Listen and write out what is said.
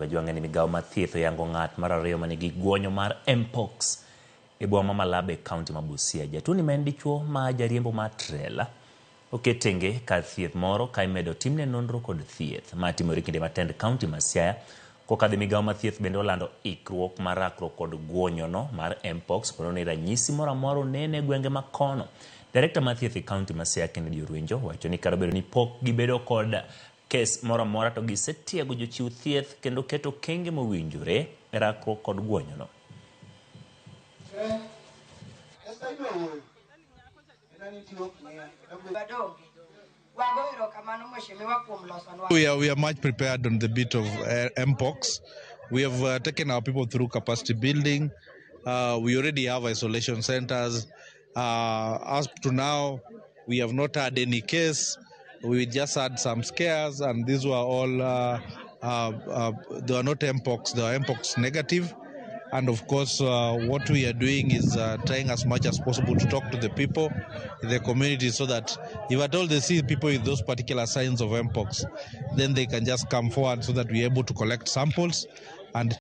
Wajwang'e ni migawo mar thieth oyango ng'at mar ariyo manigi guonyo mar Mpox e boma ma Malaba e kaunti ma Busia. Jatuoni ma en dichuo ma jariembo mar trela oket tenge kar thieth moro ka imedo timne nonro kod thieth. Ma timore kinde ma tend kaunti ma Siaya kokadho e migawo mar thieth bende olando ikruok mar rakruok kod guonyono mar Mpox kono ni ranyisi moro amora onene e gwenge ma kono. Direkta mar thieth e kaunti ma Siaya Kennedy Orwenjo wacho ni kata obedo ni pok gibedo kod kes moro amora to gisetiego jochiw thieth kendo keto okenge mowinjore e rakruok kod guonyono. We are much prepared on the bit of Mpox. We have taken our people through capacity building. We already have isolation centers. As to now, we have not had any case. We just had some scares, and these were all, they were not Mpox, they were Mpox negative. And of course, what we are doing is trying as much as possible to talk to the people in the community so that if at all they see people with those particular signs of Mpox, then they can just come forward so that we're able to collect samples and